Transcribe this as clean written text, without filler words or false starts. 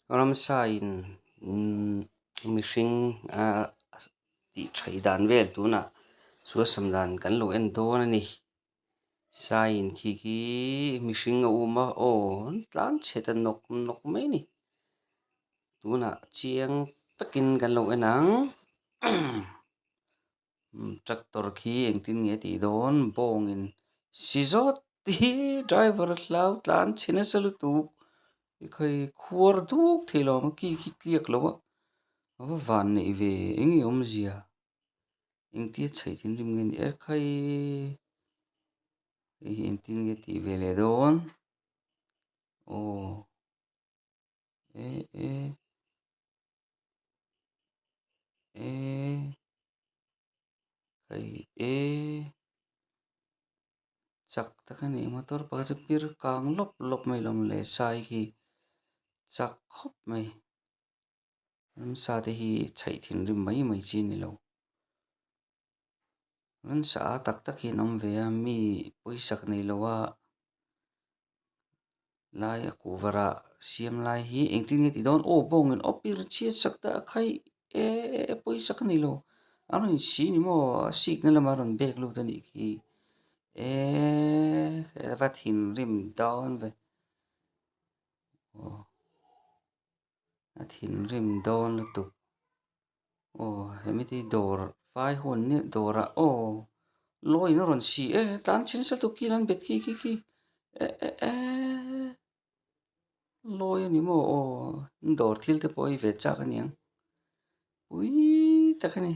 Ramsa in mihring ah tih theih dan vel tunah suasam dan kan lo en dawn a ni saiin khi khi mihring a um a aw an tlan chhe ta nawk nawk mai a ni tunah chiang takin kan lo en ang tractor khi engtin nge a tih dawn bawng in si zawt hi driver hlau tlan chhe nasa lutuk ekhai khuar duk thei lo ang ki khi tliak lo a a va van neih ve eng nge awmzia engtia chheih thinrim nge ni ekhai hei hi engtin nge tih ve leh dawn aw e e. E hei e chak tak a ni motor pakhat chu pir kang lawp lawp mai lo maw le sai khi chak khawp mai ramsa te hi chhaih thinrim mai mai chi a ni lo ramsa a tak tak hi an awm ve a mi pawisak nei lo a. Lai a kuhva rah siam lai hi engtin nge tih dawn aw bawngin aw pir chhiat sak ta a khai e pawisa ka nei lo a rawn insi ni maw a sik na lamah a rawn bek lut a nih khi eee va thinrim dawn ve aw a thinrim dawn lutuk aw hemi te hi dawr vai hawn nia dawrah aw lawiin a rawn si e tlan chhe nasa lutuk khi an bet khi khi khi eh eh eh lawi a ni maw aw dawr thil te pawh a ei ve chak a niang pui tak a ni.